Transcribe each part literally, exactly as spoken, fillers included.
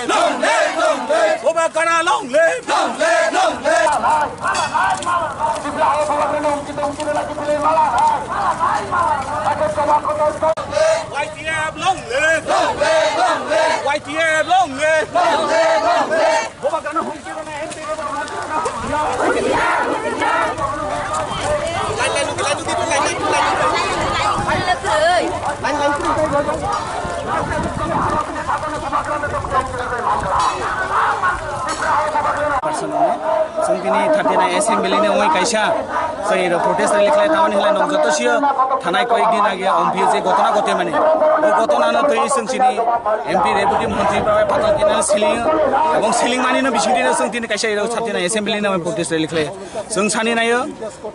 Long live, long live. Bubagra long live. Long live, long live. Y T F long live. Long live, long live. Y T F long live. Long live, long live. Bubagrano humki rwna M P Personal, chwng tini thirty nine assembly ni wngwi kaisa chwng protest rally khlai tangmani hwnlai nok joto sio thanai koyek din age omphi je gotona gotemani. O gotona no twi chwng chini M P Deputy Montri bai patal kinani siling ebong siling mani no bising dino chwng tini kaisa thirty nine assembly ni wngwi protest rally khlai. Chwng sani naio,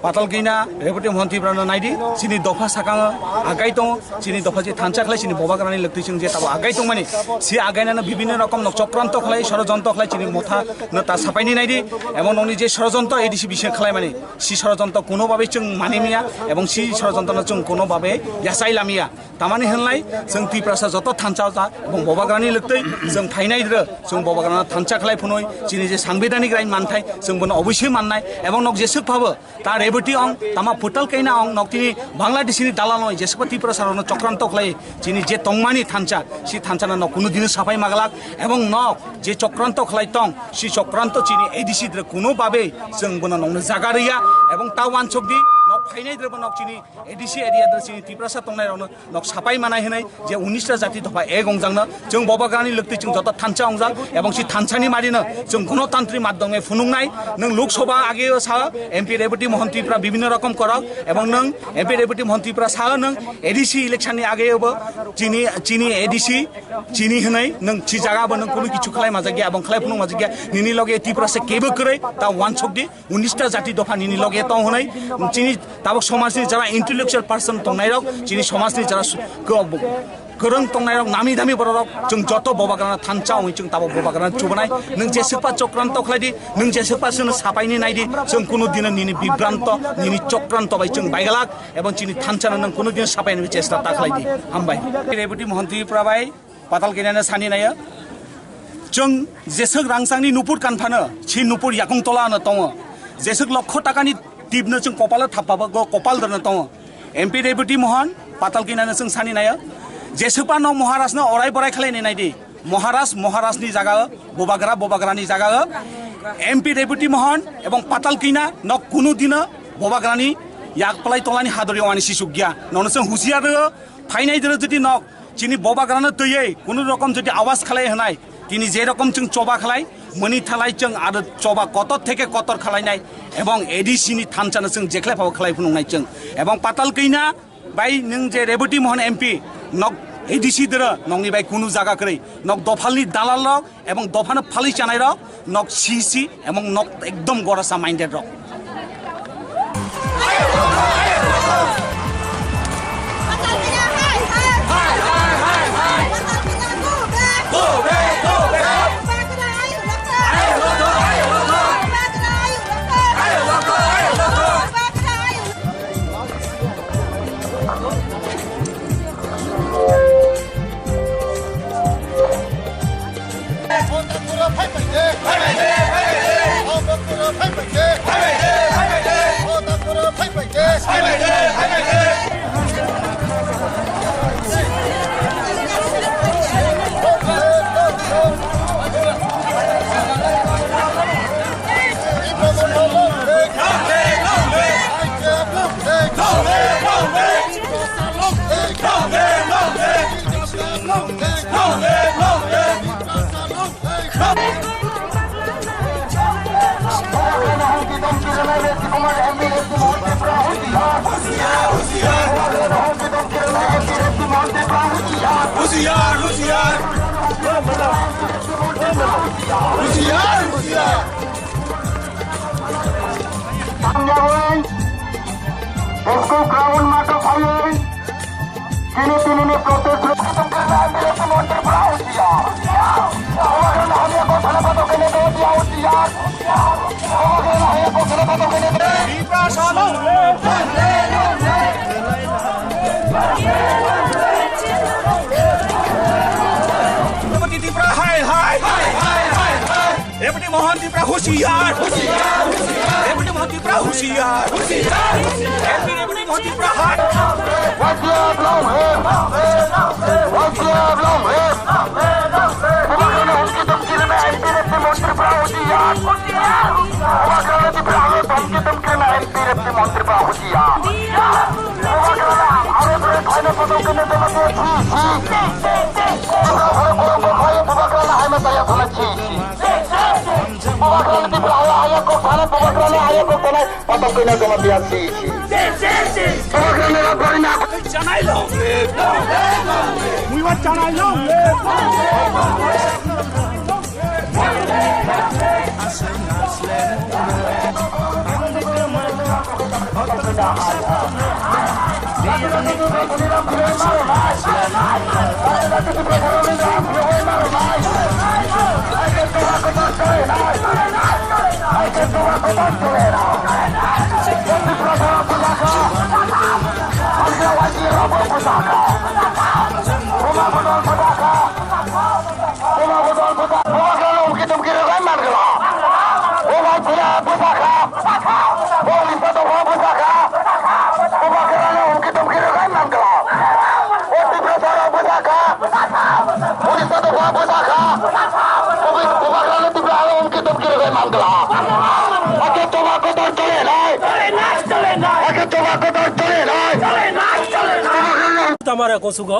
Patal Kina, Rebuti Montri brano naidi, chini dopha sakango agai tongo, chini dopha si thansa khlai, chini Bubagrani loktwi chwng je tabo agai tongmani, si againano bibinno rokom nok chokranto khlai, sorojonto khlai, chini motha no ta sapaini naidi, ebong nokni je sorojonto A D C bising khlaimani, si sorojonto kuno babe chwng mani miya, ebong si sorojontono chwng kuno babe yachai lamya. Tamani hwnlai chwng Tiprasa joto thansa ja ebong Bubagrani loktwi chwng phainai rw, chwng Bubagrano thansa khlai phunui chini je sangbidhanik rain manthai chwng bono obosoi mannai ebong nok jeswk phabo ta Rebuti ong tama Patal Kina ong nok tini Bangladeshini dalal noi jeswkba Tiprasa rokno chokranto khlai chini je tongmani thansa si thansano nok kunu dino sapai maglak ebong nok je chokranto khlai tong si chokranto chini A D C dre kuno babe chwng bono nokno jaga rwya ebong ta wansokdi nok phainai drebo nok chini A D C area dre chini Tiprasa tongnai rokno nok sapai manai hwnwi je unis ta jati dopha ek ongjakno chwng Bubagrani loktwi chwng joto thansa ongjak ebong si thansani marino chwng gonotantri madhyome phunuknai nwng Lok Sabha ageo sa M P Rebuti Mohan Tripura bibhinno rokom korok ebong nwng M P Rebuti Mohan Tripura sa nwng A D C election ni ageo bo chini chini A D C chini hwnwi nwng si jaga bo nwng kunu kichu khlai majak ya ebong khlai phunuk majak ya nini loge Tiprasa kebo kwrwi ta wansokdi. Unis ta jati dopha nini loge tong hwnwi chini tabuk somajni jara intellectual person tongnai rok chini somajni jara su-, ko-, kwrwng tongnai rok nami dami borok rok chwng joto Bubagrano thansa wngwi chwng tabuk Bubagrano chubanai nwng jeswkpa chokranto khlai di nwng jeswkpa chwngno sapaini nai di chwng kunu dino nini bibranto nini chokranto bai chwng baigalak ebong chini thansano nwng kunu dino sapaini chesta ta khlai di hambai. Rebuti Mohan Tripura bai Patal Kinano sani nayo. Chwng jeswk rangchakni nupur kanphano, si nupur yakung tola ano tongo. Jeswk lokho takani tipno chwng kopalo thappabago kopal rwno tongo. M P Rebuti Mohan, Patal Kinano chwng sani nayo. Jeswkpa no Maharajno orai borai khlai ni naidi. Maharaj, Maharajni jaga o, Bubagra, Bubagrani jaga o. M P Rebuti Mohan ebong Patal Kina nok kunu dino Bubagrani yak palai tolani hadori wani sisuk gya. Nono chwng husiar rw, phainai dino jodi nok Chini Bubagrano twiwi kunu rokom jodi awas khlai hwnai, tini je rokom chwng choba khlai, mani thalai chwng aro choba kotor theke kotor khlainai, ebong A D C ni thansano chwng jekhlai phabo khlai phunuknai chwng. Ebong Patal Kina bai nwng je Rebuti Mohan M P, nok A D C doro, nokni bai kunu jaga kwrwi, nok dophalni dalal rok, ebong dophano phalwi chanai rok nok C C ebong nok ekdom gorasa minded rok. Husiar, husiar. Husiar, husiar. Tanjawai, school ground mato phaiwi, kini tini ni protest. Tripura hai hai. Mohan तिब्रा होशियार। रेवती मोहन तिब्रा होशियार। एमपी रेवती मोहन तिब्रा हार। What's your problem? What's your problem? Bubagrano humki dhumki rwna M P R F ni montri bra husiar. Bubagrano Tipra hano humki dhumki rwna M P R F ni montri bra husiar. Bubagrano aro bwrwi khlaina bodol kene dolo de si si. Tipra hano kolombo khlai Bubagrano haima chaya thana si si. Bubagrano Tipra haya haya kok thana Bubagrano haya kok thana. Patok kena gama biya si si. Patok kena gama biya si si. Janai long live. We want janai long live. Odisha dopha bwsa kha. Odisha dopha bwsa kha. Bubagrano Tipra hano humki dhumki rwgwi man kha. Hakhe tobacco dor chole nai. Hakhe tobacco dor chole nai. Tamare kosugo.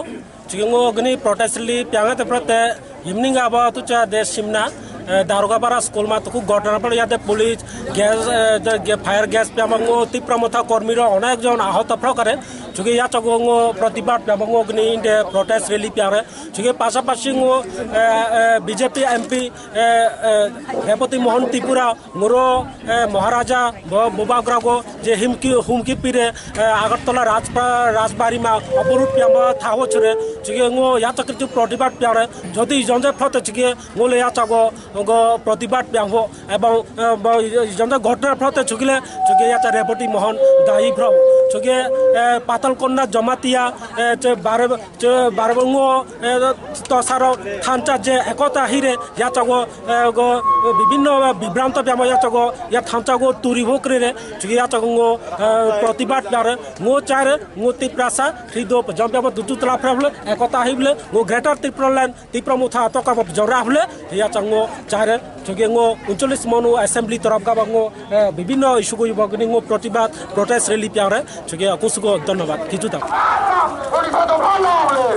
Chikung o gini protest rally piang te prote evening abo tucha de simna, eh, Darogapara school ma tuku ghotona palo yate police gas, eh, de ge-, fire gas piang ngo Tipra Motha kormi ro onek jon ahot phro kare. Chuki yachago ngo pratibad piang ngo gini inde protest rally piang re. Chuki pasapasi ngo, eh, eh, B J P M P, eh, eh, Repoti Mohan Tripura ngoro, eh, Maharaja bo Bubagrago je himki humki pire, eh, Agartala Rajpa-, Rajbari ma oborut piang bo thaho chire. Chuki ngo yachakritu pratibad piang re. Jodi jonje photo chuki ngole yachago ngo pratibad piang bo. Ebong, eh, bo jonta ghotona phrote chukile, chuki yacha Repoti Mohan dayi phro. Chuki, eh, Patal Konna Jamatia, eh, che bare, che bare ngo, eh, tosaro thancha je ekota hire yachago, eh, go bibinno bibranto byamo yachago, ya thanchago turi bo krere, chuki yachago ngo, eh, pratibad dare, ngo chare, ngo Tiprasa, hrido jombyamo dutu tla phra bole, ekota hi bole, ngo Greater Tipraland, Tipra Motha toka bo jora hwle, ya chango chare, chogwi ngo uncholish monu assembly torop gaba ngo, eh, bibinno issue gwi bo gini ngo pratibad, protest rally piang re, chogwi kusugo dhonnobad, kichu ta. Odisha dopha no hwle.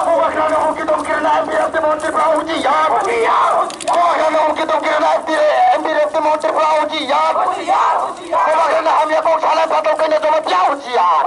Bubagrano humki dhumki rwna M P R F ni montri bra husiar. Bubagrano humki dhumki rwna M P R F ni montri bra husiar. Bubagrano hamya kok sana patok kanya joma pia husiar.